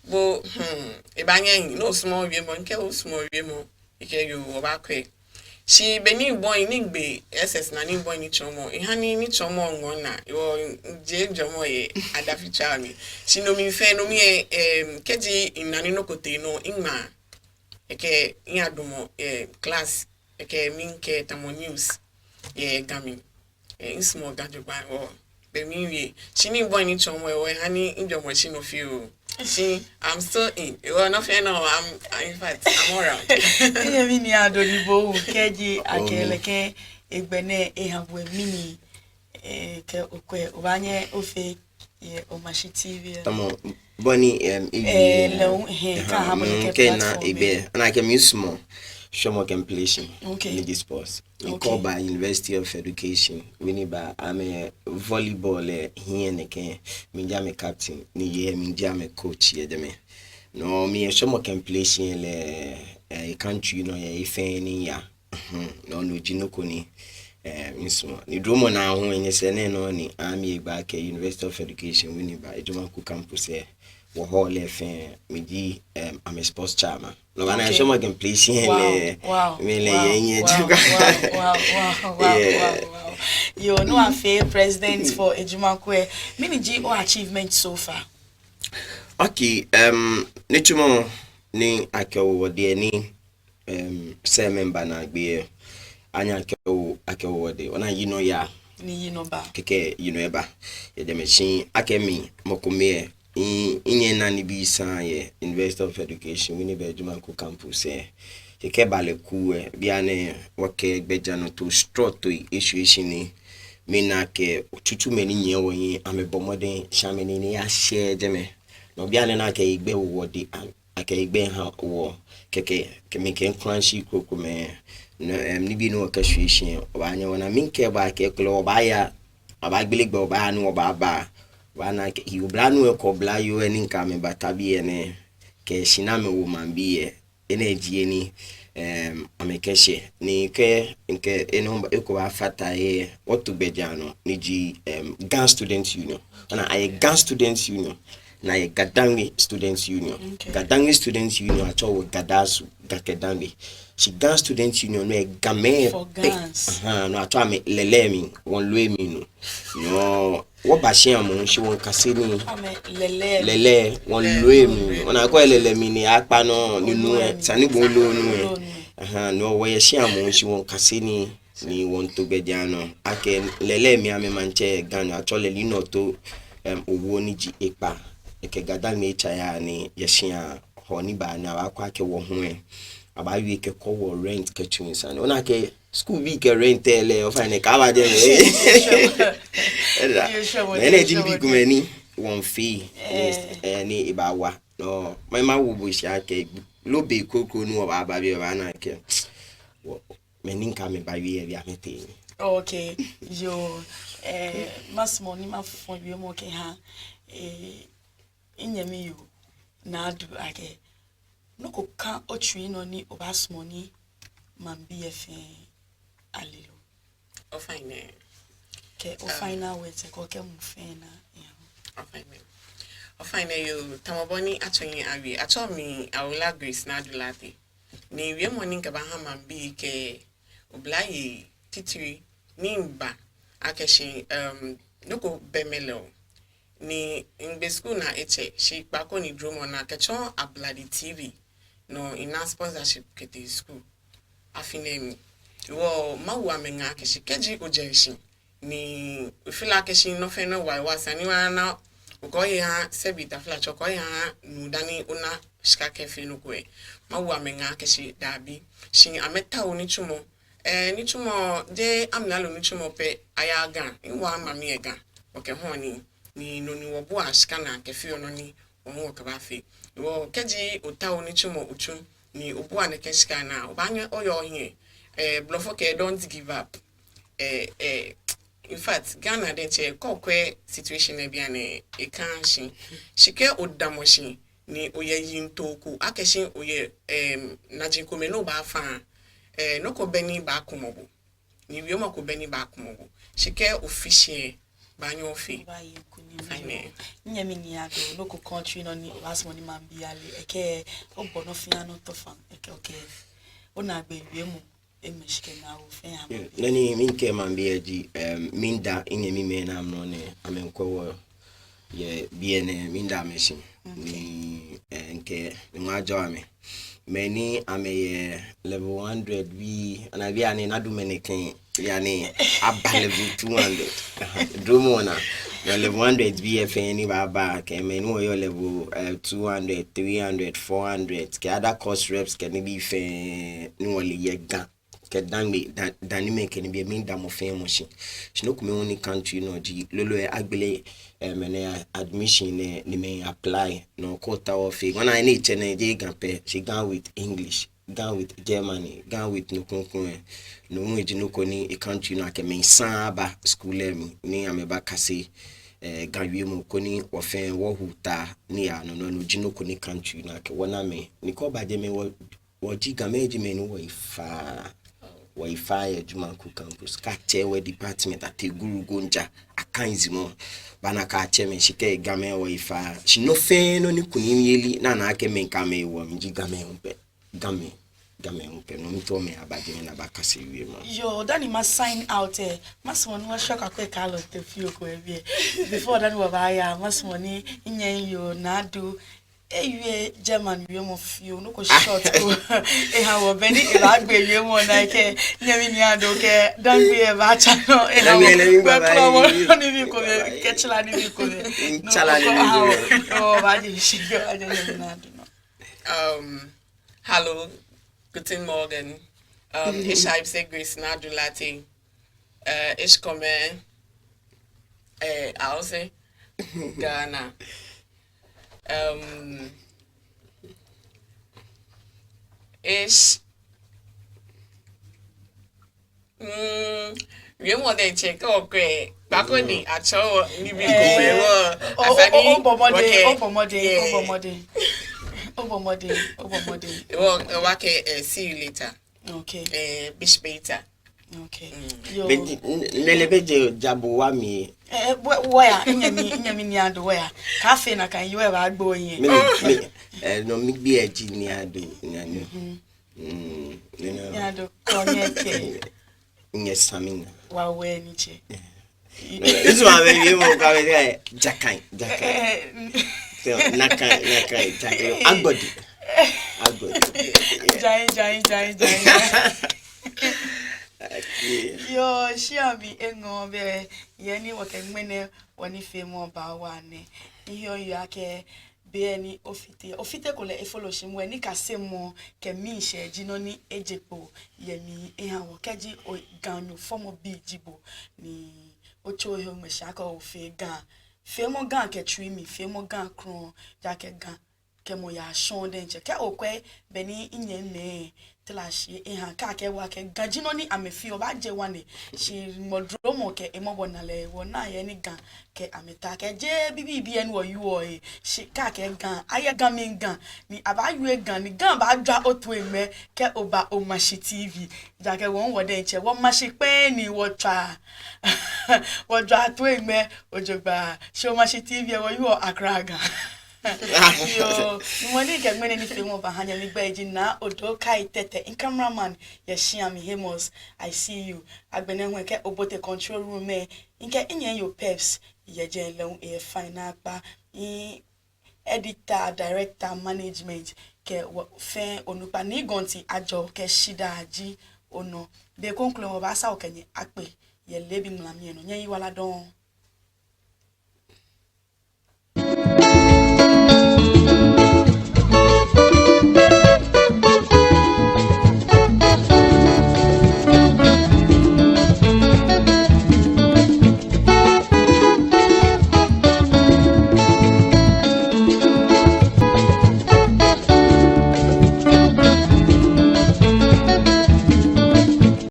bo, hmm, ebaanyɛ ni osumɔɔ wiemɔ, mikɛɛ osumɔɔ wiemɔ, ekɛɛ yoo, wɔbaakwɛ. Shi be ni mibɔi ni migbe S S naa ni mibɔi nitsɔɔmɔ, eha ni nitsɔɔmɔ ŋɔɔ minaa, wɔ mijɛ jɔɔmɔ yɛ adafitswaa mli. Shi no mli fɛɛ no mli lɛ, em, kɛji mina ni nɔ ko tee nɔ, miŋmaa, ekɛ miyadamɔ, eh, class, ekɛ mikɛ tamɔ news yɛ Ga mli. Eh, misumɔɔ Ga jogbaŋŋ, wɔ be mli miwie. Shi ni mibɔi nitsɔɔmɔ lɛ, eha ni mijɔɔmɔ shi nɔ fioo. Shi I'm still in. Wɔ nɔ fɛɛ nɔ, I'm, in fact, I'm all round. Minyɛmi Nii Adoni Bowu, kɛji akɛ lɛ kɛ egbɛ nɛɛ eha bo lɛ, mɛni, eh, kɛ okwɛ, obaanyɛ ofee yɛ Omashi T V lɛ? Tamɔ bɔ ni, em, eh, lɛ hu, eh, kɛ aha bo ni kɛ platform lɛ. Ebɛ, ana akɛ misumɔɔ shwɛmɔ kɛ mpleshi, okay, ni ji sports. Mikɛba University of Education, Winneba, amɛ volleyball lɛ hiɛ nɛkɛ, miji amɛ captain, ni yɛ miji amɛ coach yɛ jɛmɛ. No mli lɛ shwɛmɔ kɛ mpleshi lɛ, eh, country nɔ yɛ he fɛɛ ni miya. Mhm, no no ji nɔ ko ni, eh, misumɔɔ. Ni duromɔ naa hu, nyɛsɛɛ nɛɛ nɔ ni aha mi hegbɛ akɛ University of Education, Winneba, Ajumako campus lɛ, wɔ hall lɛ fɛɛ, miji, em, amɛ sports chairman. No bana, okay, shwɛmɔ kɛ mpleshi lɛ. Wow, wow, mi lɛ wow, yɛ nyɛ wow, jogbaŋŋ. Wow, wow, wow, wow, yeah, wow, wow. Yoo, no afee president for Ajumako lɛ. Mɛni ji o achievement so far? Okay, em, nitsumɔ ni akɛwo wɔ diɛ ni, em, sɛ member naagbee lɛ, anyɛ akɛwo, akɛwo wɔ diɛ. Ona yinɔ ya. Ni yinɔ ba. Kɛkɛ yinɔ eba. Yɛ jɛmɛ shi akɛ mi mɔ ko mi lɛ, mi, minyɛ mina nibii saŋŋ yɛ University of Education, Winneba Ajumako campus lɛ. Kɛkɛ ba lɛ kuu lɛ, bianɛ wɔkɛ gbɛjianɔtoo srɔtoi eshwie shi ni mina akɛ tsutsu mɛi ni nyiɛ wɔhiɛ, amɛbɔ mɔdɛŋ, shi amɛnine yashɛ jɛmɛ. No bianɛ ana akɛ hegbɛ wo wɔ diɛ, akɛ hegbɛ ha wɔ, kɛkɛ, kɛ mikɛ ŋkulashi krokomɛi, no, em, nibii ni wɔkɛshwie shi lɛ, obaanyɛ ona. Mikɛɛ bo akɛ kulɛ obaaya, obaagbele gbɛ, obaaya ni obaaba, obaana akɛ, hii, oblanuu lɛ kɛ oblayoo lɛ ni mikɛ amɛ bata biɛ nɛɛ, kɛ shi ni amɛwo maŋbii lɛ, enɛ ji he ni, em, amɛkɛshɛ. Ni kɛ, mikɛɛ, enɔ, eko baafata he, wɔto gbɛjianɔ, ni ji, em, Ga Students Union. Ona, ayɛ Ga Students Union, ni ayɛ Ga-Dangme Students Union. Okay. Ga-Dangme Students Union, atsɛɔ wɔ Ga-Dangme, Ga kɛ Dangme. Shi Ga Students' Union lɛ, Gamɛi pɛ. Ahaa, no atsɛɔ amɛ lɛlɛi mli, wɔloe mli no. No, wɔba shia moŋ shi wɔmiikase nii. Lɛlɛi, wɔloe mli. Ona akɛ lɛlɛi mli ni akpa nɔ ni nu lɛ, esa ni bo olo onu lɛ. Ahaa, no wɔyɛ shia moŋ shi wɔmiikase nii, ni wɔmiito gbɛjianɔ. Akɛ lɛlɛi mli amɛ maŋtsɛ Ga ni atsɛɔ lɛ Nii Nɔɔto, em, Owuo ni ji ekpa. Ekɛ GaDangme tsa ya ni yɛ shia hɔ ni ba ni abakwɛ akɛ wɔ hu lɛ, abaawie kɛkɔ wɔ rent kɛtsu sane. Ona akɛ school bii kɛ rent lɛ, ofainɛ kaaba jɛmɛ. Ɛda. Enɛ ji nibii komɛi ni wɔmiifee. Ni ebaawa. No, mawo bo shi akɛ loo be kroko ni wɔbaaba biɛ wɔbaana akɛ mɛni ŋka amɛbaawie yɛ biɛ amɛtee. Okay, yoo, masumɔ ni mafɔ wiemɔ kɛha minyɛmi yoo Naa Adu akɛ nɔ ko ka otsui nɔ ni obaasumɔ ni maŋbii lɛ fɛɛ ale lo. Ofainɛ. Kɛ o final words lɛ kɛ okɛɛ mɔ fɛɛ naa. Ofainɛ yoo, tamɔ bɔ ni atsɔ nyiɛ awie, atsɛɔ mi Awula Grace Naa Adu Lartey. Ni wiemɔ ni ŋkɛbaaha maŋbii kɛ oblayei titri ni miba akɛ shi, em, nɔ ko bɛ mɛlɛo. Ni migbe school naa etsɛ, shi kpaako ni dromɔ naa kɛtsɔ Ablade T V nɔ mina sponsorship kɛtee school afi nɛɛ mli. Hewɔ mawo amɛ ŋaa akɛ shi kɛji ojɛ shi ni ofeel akɛ shi nɔ fɛɛ nɔ wa, ewa, esa ni oha, okɔ ohe oha sɛbi taflatsɛ, okɔ ohe oha nuu dani ona shika kɛfee nɔ ko lɛ, mawo amɛ ŋaa akɛ shi dabi. Shi amɛtao nitsumɔ. Ɛɛ, nitsumɔ, jeee amralo nitsumɔ pɛ aya Ga, miwa mami yɛ Ga, wɔkɛhɔɔ nii, ni no ni wɔbua shika naa kɛfeɔ nɔ ni wɔ hu wɔkɛbaafee. Hewɔ kɛji otao nitsumɔ otsu ni obua nɛkɛ shika naa, obaanyɛ oya ohiɛ. Ɛɛ, blɔfo kɛɛ don't give up. Ɛɛ, ɛɛ, in fact, Ghana diɛŋtsɛ, kɛ okwɛ situation lɛ bianɛ, ekaaa shi. Shi kɛ odamɔ shi ni oyɛ yiŋtoo ko akɛ shi oyɛ, em, naji komɛi ni obaafa, ɛɛ, nɔ ko bɛ ni baakumɔ bo. Ni wiemɔ ko bɛ ni baakumɔ bo. Shi kɛ ofi shi lɛ, obaanyɛ ofee. Obaaye kunim. Fine. Minyɛmi Nii Adu, nɔ ko ka otsui nɔ ni obaasumɔ ni maŋbii ale, ekɛ obɔ nɔ fɛɛ nɔ tɔfa, ekɛ okɛ onaagbee wiemɔ, emɛ shi kɛ ŋaawoo fɛɛ amɛ. Nɔ ni miikɛɛ maŋbii lɛ ji, em, miida minyɛmimɛi ni amrɔ nɛɛ amɛmiikwɛ wɔ yɛ biɛ nɛɛ, miida amɛ shi. Ni, ɛɛ, ŋkɛɛ, ni ŋwa ajɔ amɛ. Mɛi ni amɛyɛ level hundred bii, ana bianɛ Naa Adu mɛi nɛkɛ, bianɛ aba level two hundred. Dromɔ naa. Nɔ level hundred bii lɛ fɛɛ ni baaba, kɛ mɛi ni wɔyɔɔ level, ɛɛ, two hundred, three hundred, four hundred, kɛ other course reps kɛ nibii fɛɛ ni wɔle yɛ Ga kɛ Dangme, Da-, Danime kɛ nibii lɛ, miida mɔ fɛɛ mɔ shi. Shi nɔ kome hu ni ka mitsui nɔ ji, lolo lɛ agbele, ɛɛ, mɛnɛ admission nɛɛ ni mɛi apply, nɔ ko taoɔ fɛɛ. Ŋwana ni etsɛ nɛɛ jeee Ga pɛ, shi Ga with English, Ga with Germany, Ga with nɔ kroko lɛ. No hu eji nɔ ko ni eka mitsui nɔ akɛ mɛi saŋŋ aba school lɛ mli, ni amɛbakase, ɛɛ, Ga wiemɔ koni wɔ fɛɛ wɔhu ta ni yaa nɔ, no ji nɔ ko ni ka mitsui nɔ akɛ wɔna mɛi. Ni kɛ oba jɛmɛ wɔ Wɔji Gamɛi ji mɛi ni wɔyi faa. Wɔyi faa yɛ Jumanku campus. Kɛ atsɛ wɔ department, Ateguru, Gonja, Akanzimɔ, obaana akɛ atsɛ mɛi shi kɛ Gamɛi wɔyi faa. Shi nɔ fɛɛ nɔ ni kunimyeli ni ana akɛ mɛi kɛ amɛ wɔ mli ji Gamɛi hu pɛ. Gamɛi, Gamɛi hu pɛ. No mito mɛi aba jɛmɛ ni abakase wiemɔ. Yoo, dani ma sign out lɛ, masumɔ ni wɔshɔ kakwe kalɔ te fioo ko yɛ biɛ. Before dani wɔbaaya, masumɔ ni minyɛ yoo Naa Adu ewie German wiemɔ fioo, nɔ ko short ko. Eha wɔ bɔ ni ebaagbe wiemɔ naa kɛ, minyɛmi Nii Adu kɛ, Dangme lɛ baatsa nɔ, eha wɔ. Lɛ mi, lɛ mi, baba, kwɛmɔ nibii komɛi, kɛtsila nibii komɛi. Ntsala nibii komɛi. Nɔ ko aha wɔ. Yoo, baaje shi, baaje shi Naa Adu nɔ. Um, hallo, guten Morgen. Um, ich heiße Grace Naa Adu Lartey. Äh, ich komme, äh, aus Ghana. Ähm, ich, mm, wiemɔ diɛŋtsɛ kɛ okwɛ, kpaako ni atsɔɔ nibii komɛi hewɔ, esa ni obɔ mɔdɛŋ, obɔ mɔdɛŋ, obɔ mɔdɛŋ, obɔ mɔdɛŋ, obɔ mɔdɛŋ. Hewɔ, hewɔ akɛ, eh, see you later. Okay. Eh, bis später. Okay. Yoo. Be-, n-, lɛɛlɛŋ be je ja bo wa mi. Eh, eh, wɔ-, wɔya, minyɛmi, minyɛmi Nii Adu wɔya. Kaafee nakai, yoo, ebaagbo yɛ. Mi, mi, eh, no migbe eji Nii Adu, Nii Adu. Mhm. Mm, you know. Nyado kɔnyɛ kɛ. Nyɛ sami na. Wa wɛ ni tsɛ. This one, when you move, I will say, Jakai, Jakai. So, Nakai, Nakai, Jakai. Agbodi. Agbodi. Jai, jai, jai, jai. Okay. Yoo, shia mi eŋɔɔ bɛ, yɛ ni wɔkɛ ŋmɛnɛ wɔnifeemɔ baawa nɛ. Miheɔ miyeɔ akɛ, be ni ofite, ofiteko lɛ efolo shi, mɔ ni kasemɔ kɛ miishɛɛ ji nɔ ni eje kpo yɛ mli eha wɔ. Kɛji o Ganyo fɔmɔ bi ji bo, ni otsɔ ohe ŋmɛ shi akɛ ofee Ga. Feemɔ Ga kɛ tsui mli, feemɔ Ga krɔŋŋ, ejaakɛ Ga kɛ mɔ yaa shɔŋŋ diɛŋtsɛ. Kɛ okwɛ bɔ ni minyɛmimɛi tara shi eha, akɛ akɛɛ wɔ akɛ Ga ji nɔ ni amɛfeɔ, obaaje ŋwane. Shi mɔ dromɔ kɛ emɔbɔnalɛ, wɔna he ni Ga kɛ amɛta kɛjɛ bibii bibii ni wɔyɔɔ lɛ. Shi akɛ akɛɛ Ga, ayɛ Ga mli Ga, ni abaayɔɔ Ga, ni Ga baajwa otoi ŋmɛ, kɛ oba Omashi T V. Ejaakɛ wɔ hu wɔ diɛŋtsɛ, wɔ Mashi kpɛŋŋ ni wɔtswaa. Wɔjwaa toi ŋmɛ jogbaŋŋ. Shi Omashi T V lɛ wɔyɔɔ Accra Ga. Yoo, mɔ ni kɛ ŋmɛnɛ nifeemɔ baha nyɛ, migbɛi ji Naa Odokai Tetteh, mi cameraman yɛ shia mli, Amos, I see you. Agbɛnɛ hu kɛ obote control room lɛ, mikɛ minyɛmi yoo Peps yɛ jɛi, lɛ hu eyɛ fine naakpa. Mi editor, director, management, kɛ wɔ fɛɛ onukpa Nii Gɔnti Ajɔ kɛ shidaa ji onɔ. Be kroko lɛ wɔbaasaa wɔkɛ nyɛ akpe yɛ leebi ŋulamii lɛ nɔ. Nyɛyiwaladɔŋŋ.